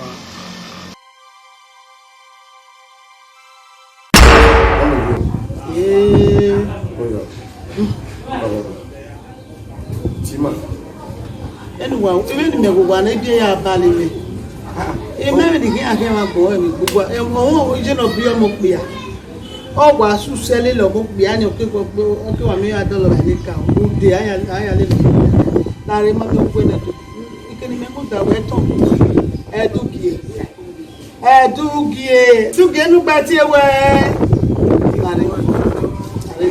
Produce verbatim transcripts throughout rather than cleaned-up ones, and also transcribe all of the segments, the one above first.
wa. Ee. Tima. Ẹni wa, emwi ne imẹ vbe owa ne gie ya bale mwẹ. Emẹ vbe ni khian khian vbe agbọn ẹmwẹ gbogbo. Ọmọ iye ne ọ biẹ ọmọ okpia. Ọ wa susẹ lele ọmọ okpia ni, ọ ke wa miẹn ya dọlọ vbe nika. Ude a ya, a ya lele. Lare ma mẹ uwẹ nẹ do. Ikeni mẹ mu da wẹ tọn. Ẹdugie. Ẹdugie, Ẹdugie ne u gba tie wẹ. Lare, lare,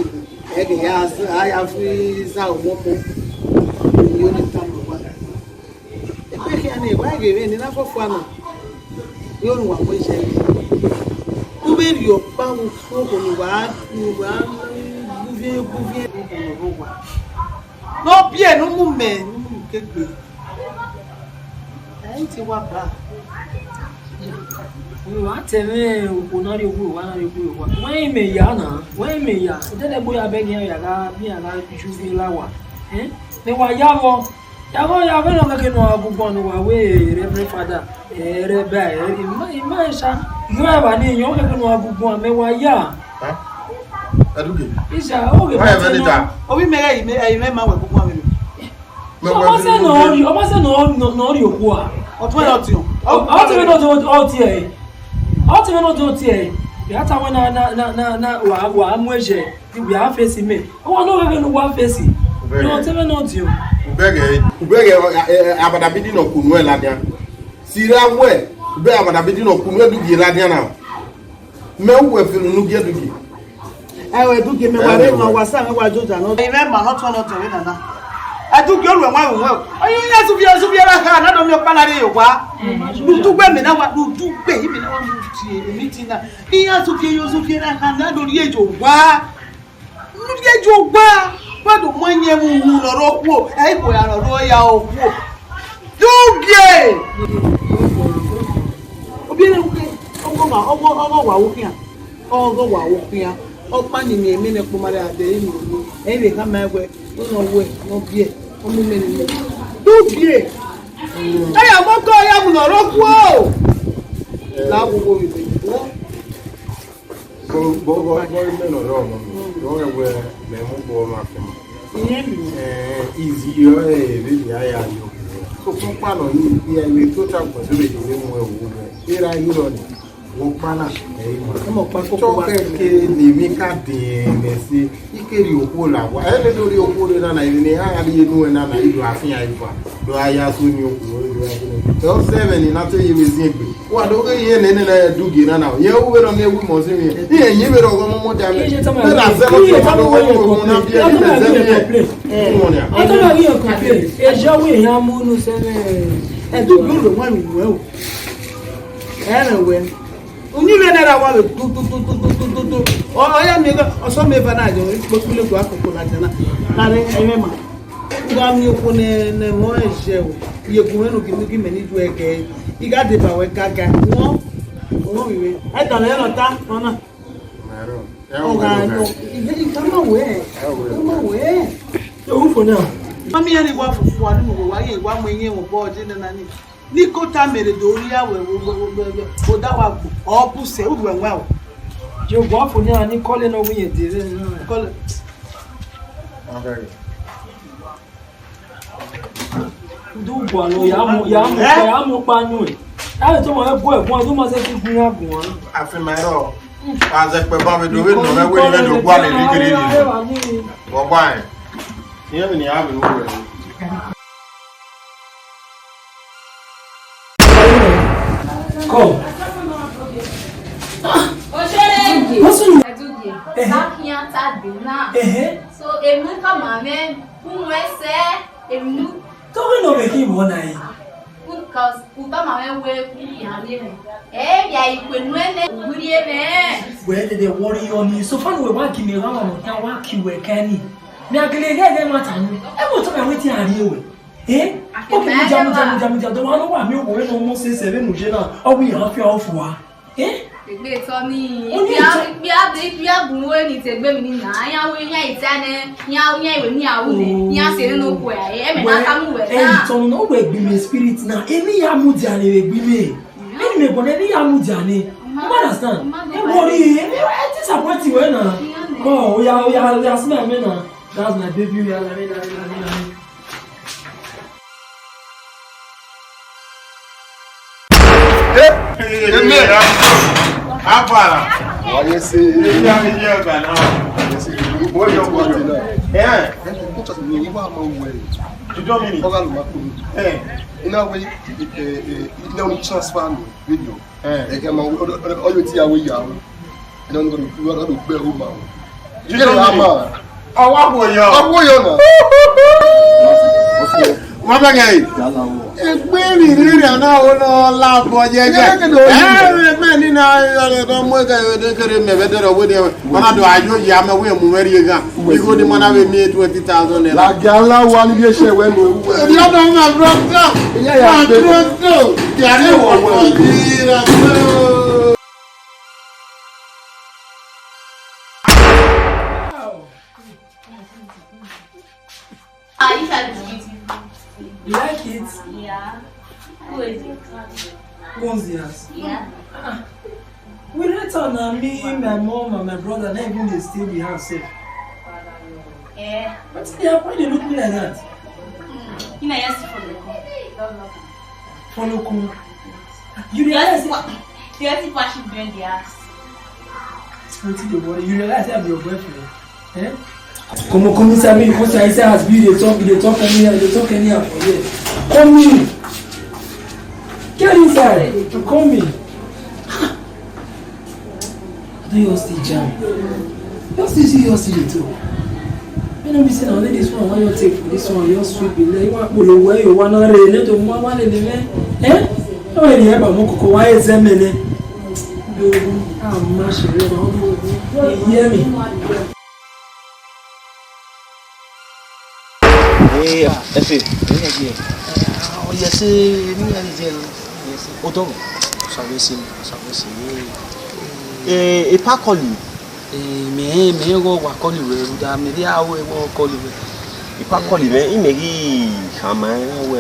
ẹ ghi ya, a ya fi za ọmọ ọmọ. Iyo ni tama wa. Ebe khian ni, wa ghe vbe ni na fọfua nọ. Yo nu wa mu iye. U vbe rhie ọkpa vbe ukpoko ne uwa, ne uwa gbuviẹn, gbuviẹn, ne uwa. Ne ọ biẹ ne u mu mẹ, ne u mu ke gbe. Ẹ i te wa ba. Wa tẹ mwẹ okhuo na rrie owa, owa na rrie owa. Wẹ imẹ ya na, wẹ imẹ ya. Odẹ nẹgbe ya bẹghe iran ya gha, iran gha ju vbe la wa. Ẹn? Mẹ wa ya vbọ. Ya vbọ, ya vbọ, nọ kẹkẹ ne uwa gu guan ne uwa wẹ Reverend Father. Ẹ, rẹ ba, ẹ, ima, ima ẹsa. Yọ ẹvba ni, yọ kẹkẹ ne uwa gu guan, mẹ wa ya. Ẹdugie. Isa, o ghe Why ma have any tẹ time? Ovbi mẹ ghẹ, ẹ, imẹ ma wẹ gu guan vbe. Mẹ So, wẹ ọmọ sẹ nọ rhie, ọmọ sẹ nọ, nọ, nọ rhie okhuo a? Ọtẹn wẹ nọ tiọn. Ọ, ọtẹn wẹ nọ tiọn, ọ tiẹ. Ọtẹn wẹ nọ tiọn, ọ tiẹ. Ya ta wẹ na, na, na, na, na, wa, wa mu ẹjẹ, ya fesi mẹ. Ọ wa nọ ghẹghẹ ne wa fesi. Nọ ọtẹn wẹ nọ tiọn. Ubẹghe, ubẹghe, ọ, ẹ, ẹ, abadabidi nọ kunu ẹ ladian. Si ra wẹ, ubẹghe abadabidi nọ kunu Ẹdugie ladian na. Mẹ uwẹ filo ne u gie Ẹdugie. Ẹ, Ẹdugie, mẹ wa rre ma, wa sa mwẹ wa joja nọ. Ẹ, mẹ ma nọ tọn nọ tọn vbe nana. Ẹdugie, oluẹ wan ru wẹ. Ọyẹn ya suvie, suvie ra kha, na do miẹn ọkpa na rrie ye owa. Udugbe mẹ na wa, udugbe mẹ na wa mu tie, emiti na. Iran suvie yo, suvie ra kha, na do rrie ye owa. Rrie ye owa. Wa do mu ẹyẹn mu wu ne ọ rre okhuo, ẹ i khuo ya ne ọ rre ya okhuo. Ẹdugie! Obiẹre wẹ, ọgọ wa, ọgọ, ọgọ wa wo khian. Ọgọ wa wo khian. Ọkpa ni miẹn emwi ne ẹkpo ma rre a dẹ inu ro. Ẹ i vbe khama ẹn wẹ, nọ wẹ, nọ biẹ, ọ mu mẹ nene. Ẹdugie! Ẹ ya mu ọgọ ya mu ne ọ rre okhuo. La wo wo vbe. Bọ, bọ, bọ, bọ, imẹ nọ rọ nọ, rọ rẹ wẹ mẹ mu bọ ma fẹ ma. Iye mi. Eh, izi yọ, eh, vbe ya ya yo. Sokpan ọkpa nọ ni, iye mi tota gbọdọ vbe do vbe mu ẹwu vbe. Era yi rọ ni. Okpana, ẹ i ma. Ọmọ ọkpa koko wa. Chọkẹ ke ne emwi ka diẹn mẹ se, I ke rhie okhuo la wa. Ẹ lele orhie okhuo rre na na, emwi ne I gha rhie nuẹn na na, I do a fian eva. Do a ya so ni okhuo, do a so ni. Ẹ, ọ sẹ ẹmwẹ ne I na te ye vbe ziengbe. Wa do ghe ye nene na du gie na na. Ye u vbe rọ ne wu mọ si mi. Iye yin vbe rọ gọ mọmọ dia mẹ. Iye tama. Vbe ra zẹ mọ ti ọmọ do wo mu na biẹ ni zẹ biẹ. Ẹ tama wi yo complain. E jọ wi ya mu nu sẹ mẹ. Ẹ du bi ro wa mi wẹ o. Ẹ rẹ wẹ. Unu mwẹ na ra wa vbe du du du du du du du du. Ọ, ọ ya miẹn ghe, ọ sọ mẹ eva na yọ, ikpokpulu do akoko ladian na. Lare ẹmwẹ ma. U gha miẹn okhuo ne, ne emọ ẹzẹ o, ye gun mwẹ ne u gi, u gi mẹ ne I ju ẹgẹ. I gha deba wẹ gaga. Wọ, wọ vbe vbe. Ẹ da mwẹ nọ ta, nọ na. Ọ gha nọ. I, I tama wẹ. I tama wẹ. Yo, who for now? Mami, ẹni wa fufu, wa ni mu wa ye, wa mu ẹyẹn wọ bọ ọdẹ nana ni. Ni kota mere do rhia wẹ, wẹ, wẹ, wẹ, wẹ, wẹ, oda wa gbo, ọ bu sẹ, u ruẹ wa o. Yo, wa fo ni a ni kọle nọ wẹ yẹn dere na. Kọle. Okay. Du gua nọ, ya mu, ya mu, eh? Ya mu kpa nu ẹ. A lè tó ma ẹ bu ẹ gun, a tó ma sẹ ti gun ya gun wa. Àfi mẹ rọ. Wa zẹ pẹ ba vbe do vbe nọ mẹ wẹ ni mẹ do gua lele kere ni. Wọ gba ẹ. Iye mi ni a vbe ru wẹ. Come. Oshorege. What's wrong? Eduge. Eh. Sakian tagbe na. Eh. So, emu ka ma me, ku mu ẹsẹ, emu. Tọghe nọ vbe khin vbọ na yi? Because u tama mwẹ wẹẹ, u khian rhie mwẹ. Ẹ via ikpe nuẹn nẹ, u rhie mwẹ. Wẹ dede worry ọni, so far wẹ wa gi mẹ gha ọmọ khian, wa ki wẹ kẹ ni. Mẹ a gele ghẹ ghẹ ma ta nu. Ẹ vbe otọ mẹ wẹ te a rhie wẹ. Eh? Oke, mudia, mudia, mudia, mudia. Dọmwa ne ọ wa miẹn owo ne ọ mọ sẹsẹ vbene u ye na, ọ wẹ iran fian ofua. Eh? Egbe tọ ni, ikpia, ikpia, ikpia bu wẹ ni te egbe mi ni na, iran wẹ iran ita nẹ, iran, iran wẹ ni a wu nẹ, iran sẹ nene okhuo ẹre, ẹmẹ na ka mu wẹ na. Ẹ, tọ nọ wẹ egbe mẹ spirit na, eni ya mudia ne vbe egbe mẹ. Eni mẹ gbọdọ, eni ya mudia ne. You understand? Ẹ worry, eni, ẹ disappoint wẹ na. Come, oya, oya, oya, smell me na. That's my baby, oya, lami, lami, lami, lami. Eh, eh, eh, eh, Abara. Wa ye se. Iye, iye, ọga na. Wa ye se. Wo yo, wo yo. Eh. Eh, ko to mi wa ma we. You don't mean it. Ọga lo ma ko. Eh. Ina we, eh, eh, ina ni transfer mi, video. Eh. Ẹ kẹ ma, ọ, ọ, ọ, ọ yo ti ya we ya o. Ina ni ko, ọ, ọ, ọ, gbe o ma o. You don't mean it. Ọwa wo yọ. Ọwa wo yọ na. Wọ́n bẹ̀ kẹ́ yìí. Egbe mi rírì ọ̀nà wo lọ lábọ̀ jẹjẹ. Ẹ ẹ mẹ nínú ayọ̀rẹ̀ kan mú ẹ̀ka ẹ̀rọ kéré mẹ̀fẹ́ dẹ̀rọ̀ wé ni ẹ̀wẹ̀. Wọ́n á dọ̀ ayọ̀ yìí amẹ̀ wé mú mẹ́rin yẹn gan. Igbó ni mọ́nà bẹ mí twenty thousand naira. Làgà ńlá wa níbi iṣẹ́ ìwé nù ewu. Èmi ọ̀dọ̀ my brother. Ìyá ìyá my brother. Yàrá ìwọ̀wọ̀ yìí rà tó. Ah, you shall be. You like it? Yeah. Who is it? Who owns the house? Yeah. Ah, we rent am na, me, my mom, and my brother, not even dey stay the house sef. Eh. But they are, why they look me like that? Hmm. You know, yes, for the come. Follow come. You realize? Yes, what? Yes, what she doing the house? Wetin dey worry you? You realize say I be your boyfriend? Eh? Come on, come inside, make you come inside, inside house, you dey talk, you dey talk anyhow, you dey talk anyhow for here. Come in. Get inside. Come in. I don just dey jam. Just see, see, just see dey talk. You know me say na only this one I wan just take for this one, just sweep it. Like, you wan pull away, you wan not rain, let them wan wan lele me. Eh? No, any help am koko wa eze me ne. Do, ah, ma shere na. You hear me? Eh, ah, Efe. Eh, yeah. Oh, yes, eh, me, I dey there. Yes, eh. Odoro. Sorry, sir. Sorry, sir. Eh, eh, Epa call you. Eh, me, me go wa call you, eh, da me dey awo, eh, wa call you. Epa call you, eh, me gi khama, eh, we,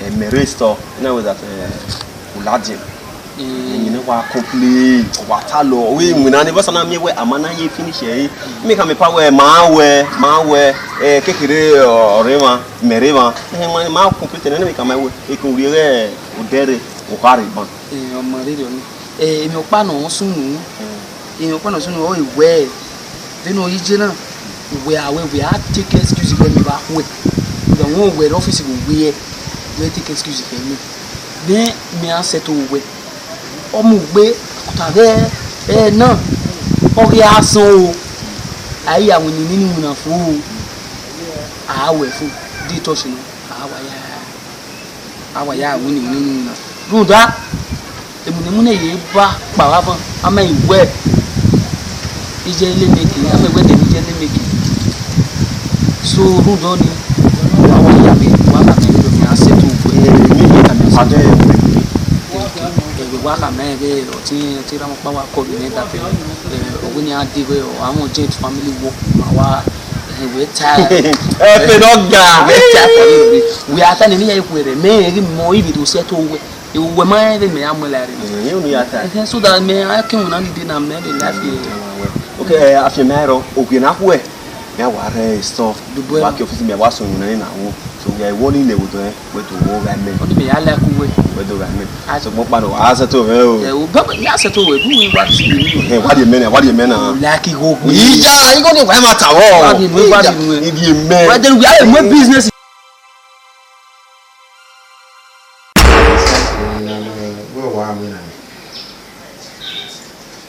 eh, me restore. You know that, eh, Ulaje. Ẹyin ne wa complain, wa ta lọ, wẹ iwinna ni, vbọsa na miẹn wẹ a ma na ye finish ẹre. Mẹ khama Epa wẹ, ma wẹ, ma wẹ, eh, kekere, ọ, ọ rre emwa, mẹ rre emwa. Eh, ma, ma complete nẹ, mẹ khama wẹ, e ke u rhie ghẹ odẹ rre, u kha rre ban. Eh, ọ ma rhirhi ọni. Eh, emwi ọkpa ne ọ sunu, emwi ọkpa ne ọ sunu, ọ wẹẹ, vbene ọ ye na, wẹ a wẹ, wẹ a take excuse vbe mẹ vbe akhuẹ. Rẹn wẹ wẹ office vbe uwu ẹre, wẹ take excuse vbe mẹ. Then mẹ a sẹtin wẹ, ọ mu gbe, akota ghẹ, ẹ na, ọ ghi a sọn o. A i ya winna nene iwinna fo o. A wẹ fo, de touch nọ, a wa ya, a wa ya winna nene iwinna. Rhunmwuda, emwi ne mu ne ye ba kpa vbe avan, a ma i wẹ, iye ne meke, a ma i wẹ de iye ne meke. So rhunmwuda ọnii, wa wa ya vbe, wa ka mẹ vbe mẹ a sẹtin wẹ. Ẹvbo wa khama rẹn vbe ọtẹn, ọtẹn Ramokpa wa call mẹ that time. Eh, ọ wẹ ne a dee vbe, ọ, a mwẹ urgent family work, ma wa, eh, wẹ ta. Ẹ fẹ nọ ga. Wẹ ta family. Wẹ a ta ne emwi ya ikhuẹrhẹ, mẹ rẹn ghi mọ ivbi do sẹtin wẹ. Wẹ ma rẹn vbe mẹ ya mu ẹre la rre. Eh, unu ya ta. Eh, so that mẹ a ke wẹ na ni de na mẹ vbe life ye. Okay, eh, afianma rrọọ, ogie na khuẹ. Mẹ a wa rre stuff. Dubọ. Wa ke office mẹ wa sunu na ni na wo. So, yeah, I warn you, never do, eh. Wẹ do wo gha mẹ. Ọni mẹ ya like uwẹ. Wẹ do gha mẹ. A sọgbọn kpa nọ, a sẹtin wẹ o. Ẹ o, baba, ya sẹtin wẹ, du wi wa si mi. Ẹ, wa di mẹ na, wa di mẹ na. Like igho gbe. Iya, igho ni wa ma ta wọ. Wa di nu, wa di nu. Iye mẹ. Wa di nu, we are a business. Wẹ wa mi na.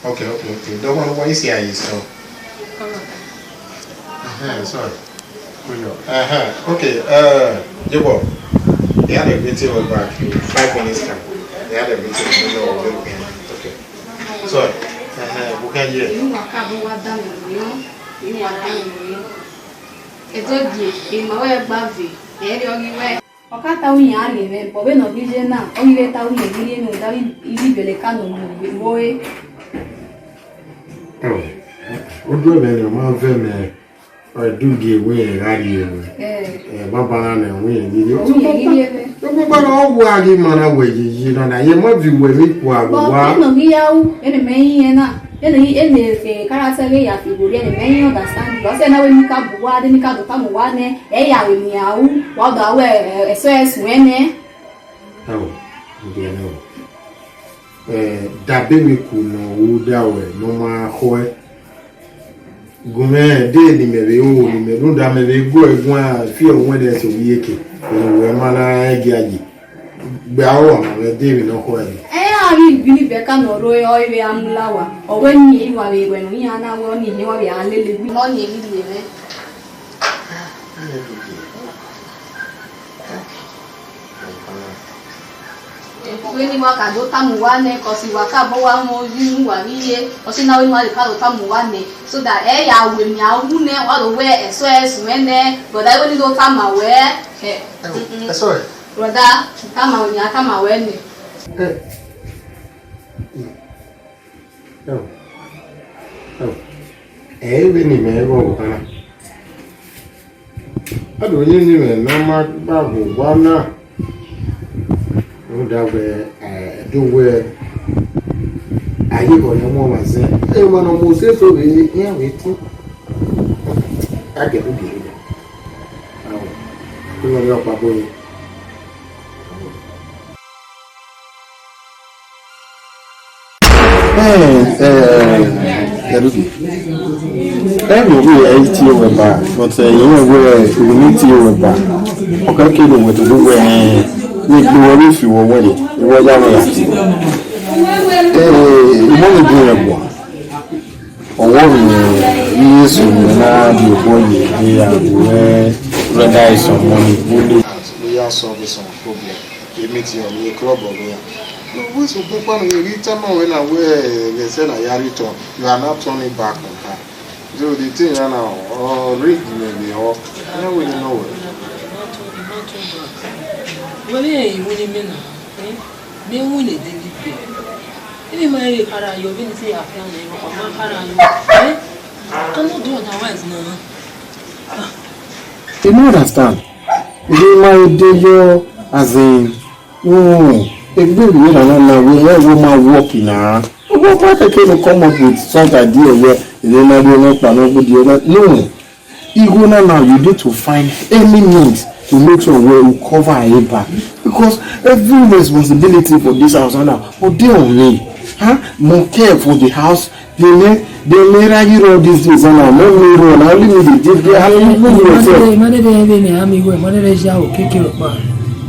Okay, okay, okay. Dọgbọn, what is here is so. Uh-huh, sorry. Good job. Uh-huh. Okay, uh, Jacob, they had a meeting with back five minutes time. They had a meeting with you. Okay. Sorry. Uh-huh. We can hear. Inú wa ká bó wá dá mi lóyún, inú wa dá mi lóyún. Ẹjọ́ di èèmọ̀ wẹ́ gbàgbé, ẹ̀rí ọgí wẹ́. Ọ ka ta uhin a rhie mwẹ, but vbene ọ ghi ye na, ọ ghi vbe ta uhin ghi rhie mwẹ odaro ivbi ibẹlẹ ka nọ mu vbe ore. Ọ, oduẹmwẹ ne ọ ma vẹ mẹ, ọ do gie wẹ rẹn gha rhie mwẹ. Eh. Eh, banbanna ne wẹ rẹn ghi rhie. Uhin ghi rhie mwẹ. Ọ banbanna ọ wa ghi ma na wẹ ye ye na na, ye ma viọ uwẹ vbe ikua vbe owa. But vbene ọ ghi ya ru, ene mẹ i rẹn na. Ene, ene, eh, character ghe ya fi gori ene, mẹ i understand. Because ena wẹ ne I ka bu uwa, de ne I ka do tama uwa nẹ, ẹ ya vbe nian ru, wa do a wẹ, eh, ẹsọhẹ suẹn nẹ. Ẹo, ndia nẹ o. Eh, da be vbe ku ne u da wẹ ne ọ ma khọe. Gu mwẹ de ne imẹ vbe ro ne imẹ rhunmwuda mẹ vbe gu ẹguae fi ẹre wẹn de ẹse ovbi iyeke. Unu wẹ ma na gie aye. Gbe aro ọmwa mwẹ de vbene ọ khọe nẹ. Ẹ i ra vbe ivbi ni bẹka ne ọ rre ọre vbe a mu la owa, ọ wẹ ne irẹn wa vbe ruẹ ne iran na wẹ ọnii ne wa vbe a lele egbe ne ọnii rhie mwẹ. Vbene wa ka do tama uwa nẹ, cos wa ka bọ wa mwẹ oyi ne uwa ghi ye, ọ si na wẹ ne wa ka do tama uwa nẹ, so that ẹ ya ru emwi a wu nẹ, wa do wẹ ẹsọhẹ suẹn nẹ, brother, wẹ ne I do tama wẹ, ẹ, mm, mm. Brother, tama wẹ, a tama wẹ nẹ. Ẹ, ẹ, ẹ, ẹ, vbene imẹ ghẹ ọvbokhan na. A do yẹn ne imẹ ne ọ ma gba vbe owa na. Rhunmwuda wẹ, eh, do wẹ, a ye obọ ne ọ mu ọmwa zẹ. Emwa ne ọ mu ose so vbe iran vbe tu. A gẹ do gere. Ọ, ọ rhie ọkpa bọ re. Ẹ, ẹ, Ẹrughi. Ẹ, vbe ovbi ẹ i tie wẹ ba, but, ẹ, irẹn wẹ, ovbi ne i tie wẹ ba. Ọ ka kere wẹ to do wẹ, ẹ, ne egbe wẹ vbe fi wọ wẹ re, wẹ ya wẹ ya tie. Ẹ, imọ ni bu rẹ bua. Ọwọ mwẹ, iye eso ne na di obọ ye, ẹ, ya wẹ, brother, is some money, only. We are solving some problem. He meet you on the club of here. No, we so go pan we return now when I wear the same I return. You are not turning back on her. So the thing right now, or ring maybe or I don't really know. Wele iwini me na, eh? Me wini de libe. Ibi ma ye para yo, bi ni si afia na, ma para yo. Eh? I cannot do otherwise now. You no understand. Ibi ma ye de yo, as in, no. Egbe vbe na na na, we, we, we ma work na. What, what I can come up with such idea here? They might be no plan, no good idea. No. Igho na now, you need to find any means to make sure we will cover her back. Because every responsibility for this house now, but they on me. Huh? More care for the house. They may, they may rally all these things and I no me run. I only need the day. They have to put myself. Mane de, mane de, mane de, ami we, mane de ja o keke o pa.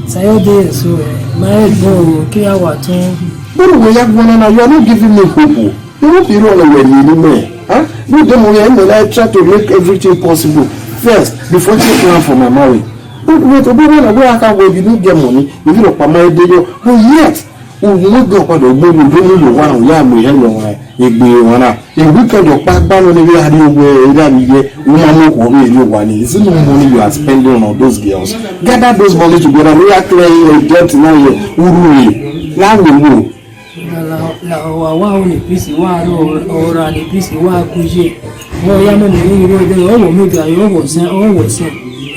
Sayo de so, eh, my head go, okay, I want to. But we have one and you are not giving me hope. You won't be wrong when you know me. Huh? No, dem we are not try to make everything possible first before you plan for my marriage. But wait, but when I go, I can't wait. You don't get money. You don't pay my day. But yet, uwegbe ọkpa do gbe owo do mu ye owa na, ya mu ihe ye ọmwa egbe ọmwa na. A weekend ọkpa gba nọ ne vbe a rrie owa, erha vbe iye, u ma mu okhuo vbe rrie owa ni. Is it no money you are spending on those girls? Gather those money together, ne ya clear your debt na ye urhu re. La wo wo. La, la, wa, wa o ni peace, wa ro, ora ni peace, wa ku ye. Mo ya mo mo ni ro de, o wo mi ga, o wo se, o wo se.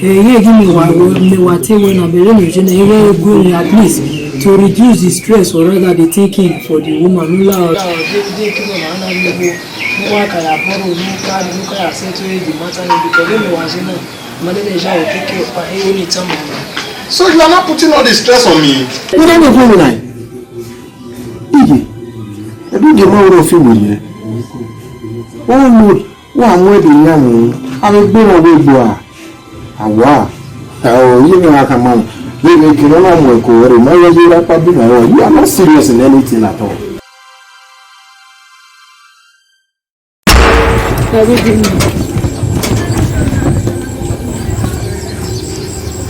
Eh, ye gi mi wa, mi wa te we na, be ni je na, ye gu ni at least to reduce the stress or rather the thinking for the woman. No la o. De, de, ki mo na, na mi wo. Mo wa ka ya borrow, mo ka, mo ka ya settle the matter, because mi wa je na. Mother de ja o keke, pa, e o ni tama. So you are not putting all the stress on me. Wọ́n dáná fún mi náà. Iye, ẹbí ìdè máa ń rọ fíìmù yẹn. Wọ́n mú, wọ́n á mú ẹ̀dẹ̀ yẹn mú. Àwọn ẹgbẹ́ wọn wé gbọ́ à. Àwa. Àwọn yìí ni a kà máa ń. Yìí ni kìnnìún náà mú ẹ̀kọ́ rẹ̀. Máa yẹ yé rápá bí màá wọ̀. You are not serious in anything at all.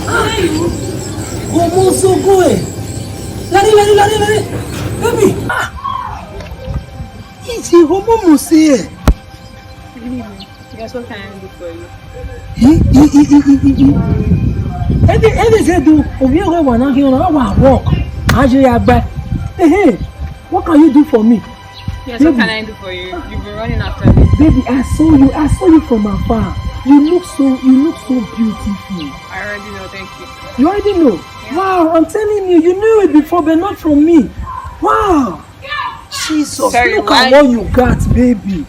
Ayo, ọmọ Ozogo ẹ. Lare, lare, lare, lare. Baby. Ah. Iji, ọmọ Mose ẹ. Yes, what can I do for you? Hi, hi, hi. Ede, ede ze do, ovbi ẹre wa na ghi ọna, wa work. A je ya gba. Ehe, what can you do for me? Yes, what can I do for you? You've been running after me. Baby, I saw you. I saw you from afar. You look so, you look so beautiful. I already know, thank you. You already know? Yeah. Wow, I'm telling you, you knew it before, but not from me. Wow. Jesus, sorry, look at what you got, baby.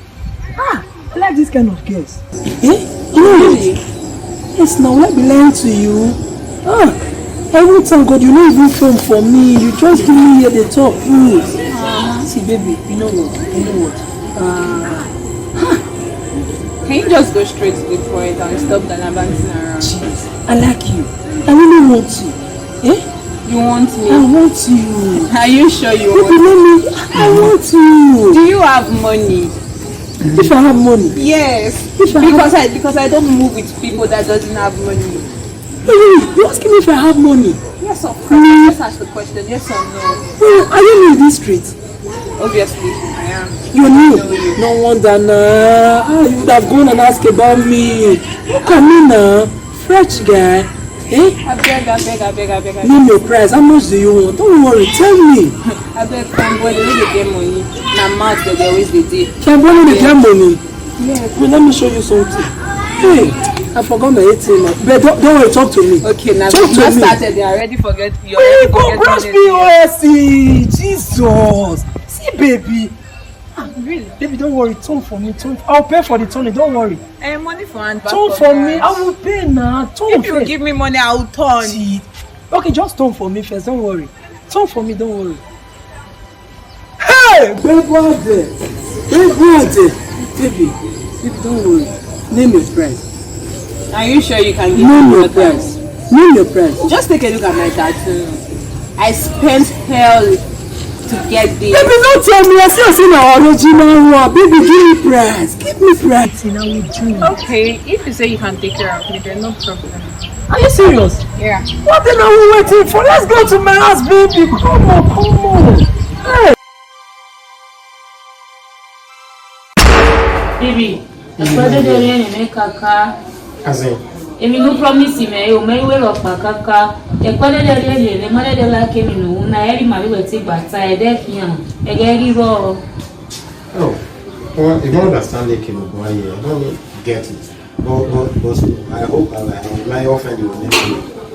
Ah, I like this kind of girls. Eh? You know what? Yes, now, will I be lying to you? Ah, I even thank God you no even phone for me. You just give me here the talk. Mm. See, baby, you know what? You know what? Ah. Can you just go straight to the point and stop gallivanting around? Jeez, I like you. I really want you. Eh? You want me? I want you. Are you sure you want me? Baby, let me. I want you. Do you have money? If I have money. Yes. If I have. Because I, because I don't move with people that doesn't have money. Hey, you asking me if I have money? Yes, of course. Mm. Just ask the question, yes or no? Well, are you new in this street? Obviously, I am. You're new? I know you. No wonder now. Ah, you would have gone and asked about me. Look at me now. Fresh guy. Eh? I beg, I beg, I beg, I beg, I beg. Name your price. How much do you want? Don't worry. Tell me. I beg, fine boy, they no dey get money. Na mouth dem dey always dey dey. Fine boy no dey get money? Yes. Wait, let me show you something. Hey, I forgot my A T M. But don't, don't worry, talk to me. Okay, now you just started, they already forget. You already forget your name. P O S. Jesus. See, baby. Ah, really? Baby, don't worry. Turn for me. Turn. I'll pay for the turning. Don't worry. Eh, money for hand, back for hand. Turn for me. I will pay now. Turn first. If you give me money, I will turn. See. Okay, just turn for me first. Don't worry. Turn for me. Don't worry. Hey, baby, what the? Baby, what the? Baby, baby, don't worry. Name your price. Are you sure you can give me your price? Name your price. Just take a look at my tattoo. I spent hell to get this. Baby, don't tell me. I see, I see my original one. Baby, give me price. Give me price. Now we do. Okay, if you say you can take care of me, then no problem. Are you serious? Yeah. What then are we waiting for? Let's go to my house, baby. Come on, come on. Hey. Baby, ẹkpẹdẹdẹ rẹ rẹn mẹ kaka. As in? Èmi ne u promise mẹ, o mẹ iwe rọ kpa kaka. Ẹkpẹdẹdẹ rẹ rẹn mẹ, ma dẹdẹ like èmi ne u na, ẹ ri ma vbe wẹ te gba ta, ẹ dẹ khian, ẹ ghẹ ghi rrọọ. Oh, well, you don't understand the Kinobuaye. I don't get it. But, but, but I hope I, I, my offend you.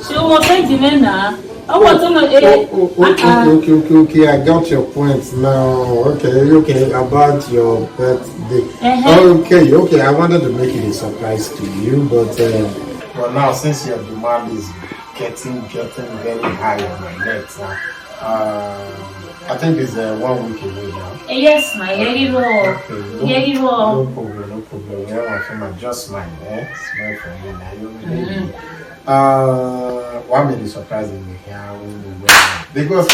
Ṣé o mọ fẹ́ di mẹ́ náà? Ọwọ́ tó mọ, eh, oh, oh, okay, ah, ah. Okay, okay, okay. I got your point now. Okay, okay, about your birthday. Uh-huh. Okay, okay. I wanted to make it a surprise to you, but, uh, for now, since your demand is getting, getting very high on my net, uh, um, I think it's uh, one week away now. Eh, yes, na, yeah, you know. Okay, no, yeah, you know. No problem, no problem. We have a film, just smile, eh? Smile for me now. You know. Mm. Uh, what made the surprise in me here? Because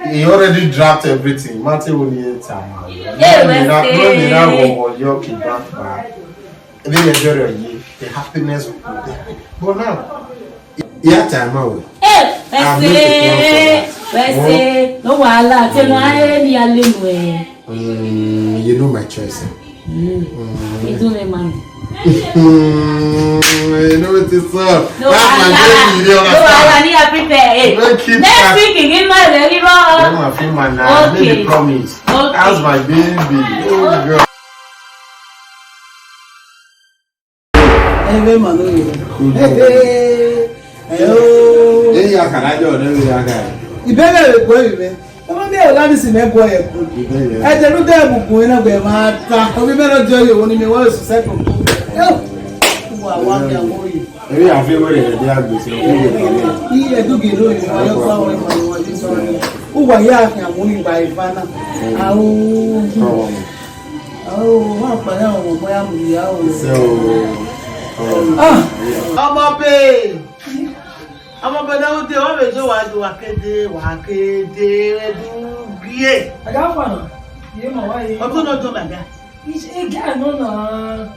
he already dropped everything. Mate only time. Yeah, no, no, no, no, your kidnap back. They enjoy your year, the happiness will be there. But now, yeah, time out. Hey, I've made a plan for that. Wẹsẹ, no wahala, tẹ no a he ni a le nuẹ. Mm, you know my choice. Mm. Mm. You do me, man. Mm, you know what is up. No wahala. That's my baby, you understand? No wahala, ni a prepare. Hey. Don't keep next week, you give my baby, bro. I'm a film man now. Okay. I made a promise. Okay. That's my baby. Oh, God. Ẹvẹ ma no yọ. Ẹhẹn. Ẹhẹn o. Eya kara jọ ne ya ka. Ibẹghe vbe kue vbe. Ọmọ mi ọla ni si mẹ guọ yẹ ku. Ibẹghe. Ẹjẹ lu dẹ mu gun na gbẹ ma ta. Omi mẹ no jọ yo ni mi wa so se ko. Yo. Wa wa mi awo yi. Ebi a fi wẹrẹ ẹdẹ agbese, o fi wẹrẹ ẹdẹ. Iye du gele oyo, ayọ fa wẹrẹ ma wa ni so. Uwa ya fi amu ni ba eva na. Awo. Awo, wa pa ya wo, mo ya mu ya wo. So, um, ah, ọmọ be. Ọmọ be na ude, wa be jo wa du wa kede, wa kede, we du gie. Aga fa na. Ye ma wa ye. Ọtọ no do ma ga. Ije ga no na.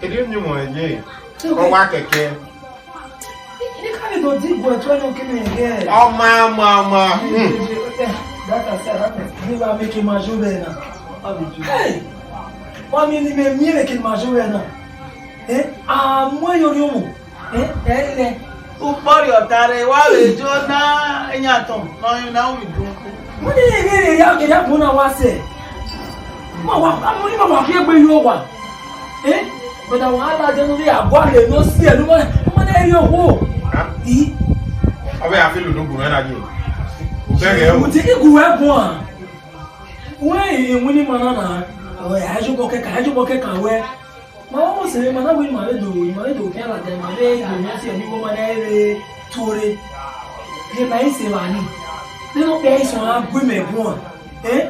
Ede ni mo ye. Ọ wa kẹkẹ. Ine ka vbe do di iguẹ tuẹ ne ọ kene ẹghẹ. Ọma, ọma, ọma. Hmm. That I said, that is, they were making my job there now. Hey! Mami, ni me mi making my job there now. Eh? Ah, mo yo yo mo. Eh? Eh, eh. Ukpọri ọta rẹ wa vbe jo na eyan tọn, nọ na wi dun. Mo ni ye ye ya ke ya mo na wa se. Ma wa, ma wa fi egbe yo wa. Eh? But I want that to be a boy, no see, no one, no one area wo. Huh? Eh? Abe a fi ludo gun na je. Bẹgẹ o. Mo ti ki gun ẹ gun a. Wẹ ìwé ni mana na. Ẹ, ajobo kẹka, ajobo kẹka wẹ. Ma wo se ma na wi ma le do, ma le do ke ala de, ma le do mo si ẹni wo ma na re tuore. Ye ma ise ba ni. Nínú pé àìsàn a gbé mẹ gun a. Eh?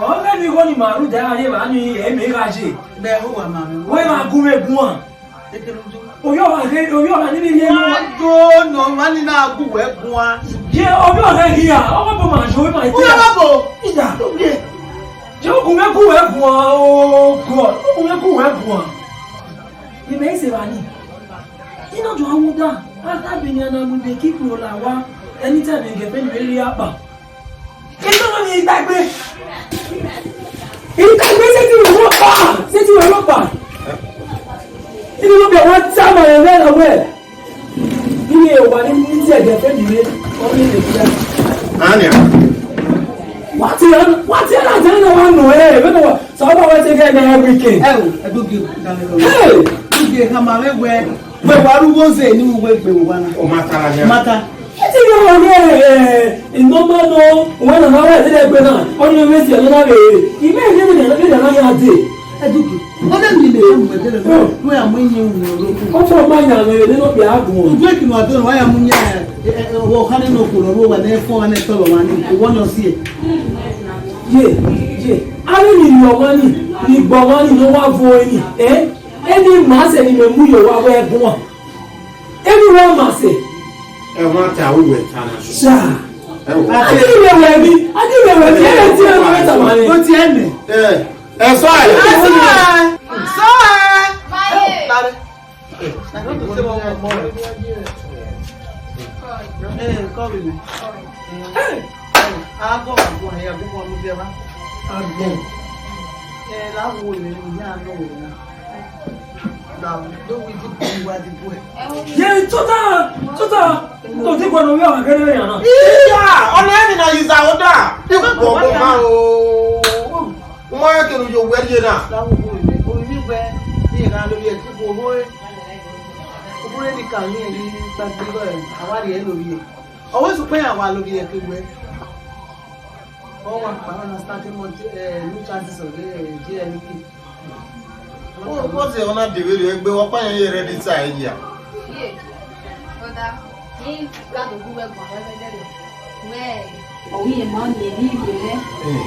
Ọ ghẹ ni igho ni ma ru da ye ba ni e me gha je. Bẹ ho wa ma mi. Wẹ ma gun mẹ gun a. Oyọ ọgha ghe, oyọ ọgha ni vbe rhie nọ. Do nọ, ma ni na gu wẹ guan. Ye oyọ ọgha ghi a, ọmọ bo ma yo, ma ite. Oyọ ọgha bo. Ida. Ye ogun mẹ gu wẹ guan, oh God, ogun mẹ gu wẹ guan. Ni mẹ ise ba ni. Ina do awu da, a ta bi ni ana mu de ki kuro la wa, anytime e gẹfẹ ni vbe rhie akpa. Ẹgbẹ́ wọn ni ìgbàgbé. Ìgbàgbé ṣé ti wọ́n pa? Ṣé ti wọ́n pa? Inú ló bẹ̀ wọ́n tá mọ̀ ẹ̀rẹ́ lọ́wọ́ ẹ̀. Ilé ìwà ní ní ti ẹ̀jẹ̀ fẹ́ mi lé, wọ́n ní lè fi dá. Ania. Wọ́n ti rán, wọ́n ti rán àti ẹ̀rọ wọn nù ẹ̀, ẹ̀ bẹ́ẹ̀ wọ́n sọ wọ́n wọ́n ti gẹ̀ ẹ̀ weekend. Ẹ o, ẹ dúgì o, ìdálẹ́ lọ. Hey! Dúgì ẹ̀ hàn máa wẹ́wẹ́, wẹ́wẹ́ arúgbó ṣe ní wíwẹ́ ìgbéwò wa náà. Ó máa tara jẹ. Máa ta. Eti yo wa ne, eh, inọma nọ, wẹ na ma wa ẹdẹdẹ gbe na, ọ ni mẹ si ẹnọ na vbe re. I mẹ ne ne ne na ya de. Ẹdugbe. Ọ de mi le mu ẹdẹdẹ, wẹ a mu iye wu ro. Ọ fọ ma yan mẹ ne no bia gun. Ojú èkìmọ̀ àdó wa ya mu yan, eh, eh, ọwọ́ ọ̀hánì náà kò lọ́rọ́ wa ní ẹ̀fọ́ wa ní ẹ̀tọ́ lọ́wọ́ ní ìwọ náà sí ẹ̀. Ye, ye. A rí ni ìlú ọmọ ni, ni ìgbọ̀ ọmọ ni, ló wá vo ẹni, eh? Ẹni màá sẹ ni mẹ mu yọ wa wẹ ẹgún wa. Everyone must say. Ẹ wá ta owó ẹ̀ ta náà. Sir. Ẹ wò. Adé ilé wẹ̀ mí. Adé ilé wẹ̀ mí. Ẹ ti ẹ wọ́n ta wà ní. Ó ti ẹ̀ mí. Ẹ ẹ sọ ẹ̀. Ẹ sọ ẹ̀. Sọ ẹ̀. Báyé. Ẹ ẹ sọ ẹ̀. Ẹ kọ́ mi mi. Ẹ ẹ. Aago àgbo ẹ̀yà gbogbo ọmọ bíi ẹ bá. Aago. Ẹ láwo ìrìn ìyá àná òun náà. Ye tota, tota, no ti gbọdọ wí ọ̀rọ̀ kẹ́lẹ́ yàn náà. Iya, ọ̀nà ẹni na yi za ọ̀dà. Ikú kò bọ̀ máa o. Wọ́n yẹ kẹ̀lú yóò wẹ́ yé náà. Láwọn owó ìwé, orí mi gbẹ ní ìran lórí ẹ̀ tí kò owó ẹ̀. Owó ẹ̀ ní kà ní ẹ̀rí gbàgbé ẹ̀, àwárí ẹ̀ lórí ẹ̀. Ọwọ́ ìsúpẹ́ yà wà lórí ẹ̀ pé wẹ́. Ọ wà pa ọ̀nà starting month, eh, new chances of, eh, J N K. Ó, ó ti ọ̀nà dèwé rẹ̀ gbé wọ́n pààyàn yẹ rẹ̀ ní sáà yìí à. Ye, brother, ni ka do gu wẹ gbọn wẹ fẹ dẹrẹ. Wẹ, Ọ wẹ irẹn ma ne emwi ivbiẹ mwẹ,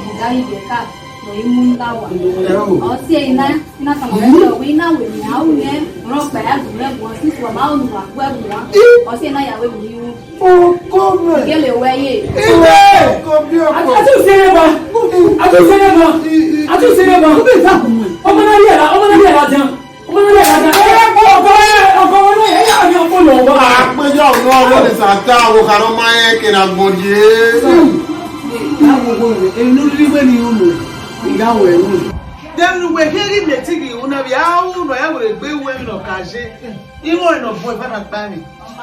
ọ da ivbiẹ ka, ne ọ i mu na wa. Ẹ o. Ọ si ẹre na, na tama mwẹ wẹ, ọ wẹ I na wẹ emwi a ru nẹ, rhọkpa ya gu mwẹ guan, since wa ma ru ne uwa gu ẹre guan. Ọ si ẹre na ya wẹ emwi ru. Oko mẹ. Gele wẹ ye. Oko bi ọkọ. A tún ṣe é bá. A tún ṣe é bá. A tún ṣe é bá. Ó bẹ fà kùn mọ́. Ọmọ náà yẹ la, ọmọ náà yẹ la jẹun. Ọmọ náà yẹ la jẹun. Ẹ, ọkọ, ọkọ, ọkọ, ọkọ, ẹ yà ni ọkọ lọ, ọkọ. Àpéjọ ọ̀nà ọ̀rọ̀ ní sàtà, àwọn kan máa ń kẹ́nà gbọ̀n jẹ. Ìyá gbogbo rẹ̀, èmi ló rí wẹ́ ni ó mọ̀. Ìyá wẹ̀ mú. Dẹ́nu wẹ̀ kí ẹ̀rí mẹ̀tì kì í hún náà bí, àwọn ọ̀nà yà wẹ̀rẹ̀ gbé wẹ́ mi nà kà ṣe. Irun ọ̀nà ọ̀bọ ìbára gbá mi.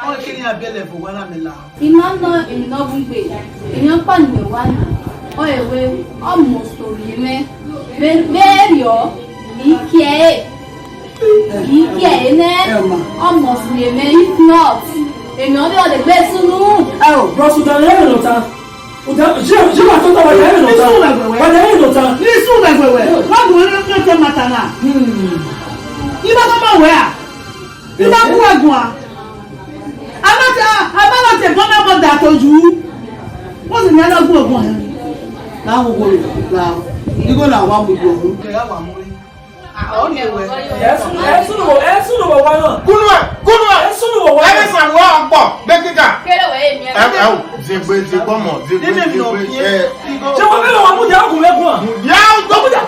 Ọ kiri abẹ́lẹ̀ fún wa lámì la. I ma nọ emwi ne ọ gun gbe, emwi ọkpa ne imẹ wa na, ọ re wẹ, ọ must to rhie mwẹ. Vbe, vbe erriọ, I kie ẹre, I kie ẹre nẹ, ọ must rhie mwẹ, if not, emwi ọvbehe ọ degbe sunu. Ẹ o, bros, u danmwehọ ẹmwẹ ne ọ ta. U da, je, je wa tota, wa danmwehọ ẹmwẹ ne ọ ta. Wa danmwehọ ẹmwẹ ne ọ ta. Ni su na gbẹwẹ. Wa gun ẹmwẹ ne ọ ta mata na. Hmm. I ma ma wẹ a. I ma gu ẹguan. A ma ta, a ma na te bọ na mọ da to ju. Wọ́n sì ní alágbó ọgbọ́n ẹ̀. Láwọn owó rẹ̀, láwọn. Igbó làwọn amòjú ọ̀hún. Ẹ sunu, ẹ sunu wo, ẹ sunu wo wa na. Kunu ẹ, kunu ẹ. Ẹ sunu wo wa na. Ẹ bẹ sàn wọ ọgbọ, bẹ kíkà. Kéré wẹ̀ èmi ẹ. Ẹ ẹ o, zegbe, zegbe ọmọ, zegbe, zegbe, ẹ. Ṣé wọ́n fẹ́ lọ wà mú ìyá ọkùnrin ẹ̀gbọ́n? Ìyá ọkùnrin.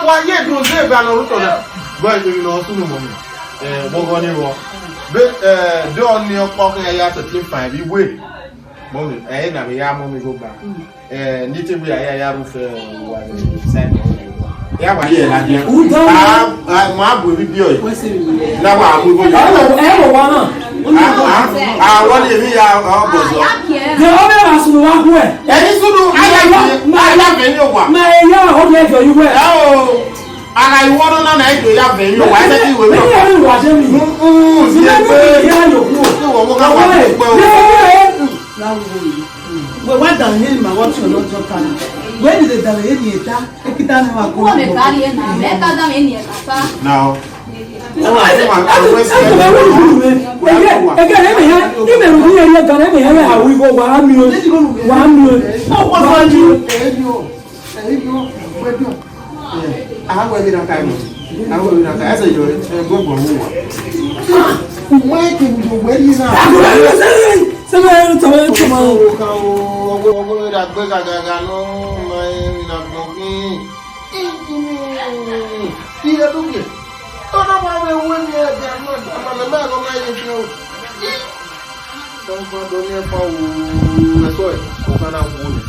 Wa ye dun ze ba nọ rutọ na. Bọ ẹ nọ sunu mọ mi. Eh, bọgọ ni wọ. Be, eh, do ni ọkpọ kẹ ya tẹtin fan bi we. Mọ mi, eh, na mi ya mọ mi go ba. Eh, ni te we ya ya ru fẹ wa. Sai mọ mi. Ya wa ye la je. U dọ. Ah, ah, ma bu bi bi o. Na wa bu bo. Ẹ wọ, ẹ wọ wa na. Ah, ah, ah, wọ́n ní èmi ya ọ bọ̀ sọ. Yẹ ọ bẹ ra sunu wa gu ẹ. Ẹni sunu, ayé, ayé abẹ ni o wa. Mẹ ya ọ bẹ jọ iwẹ. Ẹ o, ara ìwọ náà náà náà ètò ya bẹ ni o wa. Ẹ jẹ́ kí ìwé mi. Ẹ yẹ wà jẹ́ mi. Mm, mm, sí ẹgbẹ́. Ẹ yẹ yòókù. Ìwọ mọ ká wà ní pẹ́ o. Ẹ yẹ wà. Wẹ wa da he ma wọ tiọn lọjọ ta ni. Wẹ ni de da he ni ta. Ekita ni wa ko. Wọ́n lè kárí ẹ̀ náà, ẹ̀ ká dá mi ní ẹ̀ka sá. Now, Ire do gie. Ọna wa vbe ru emwi ẹdẹ, ama, ama mẹ ma gha ọna ye fi o. Ọgba do ni ẹfa o, ẹsọ ẹ, ọgba na wo nẹ.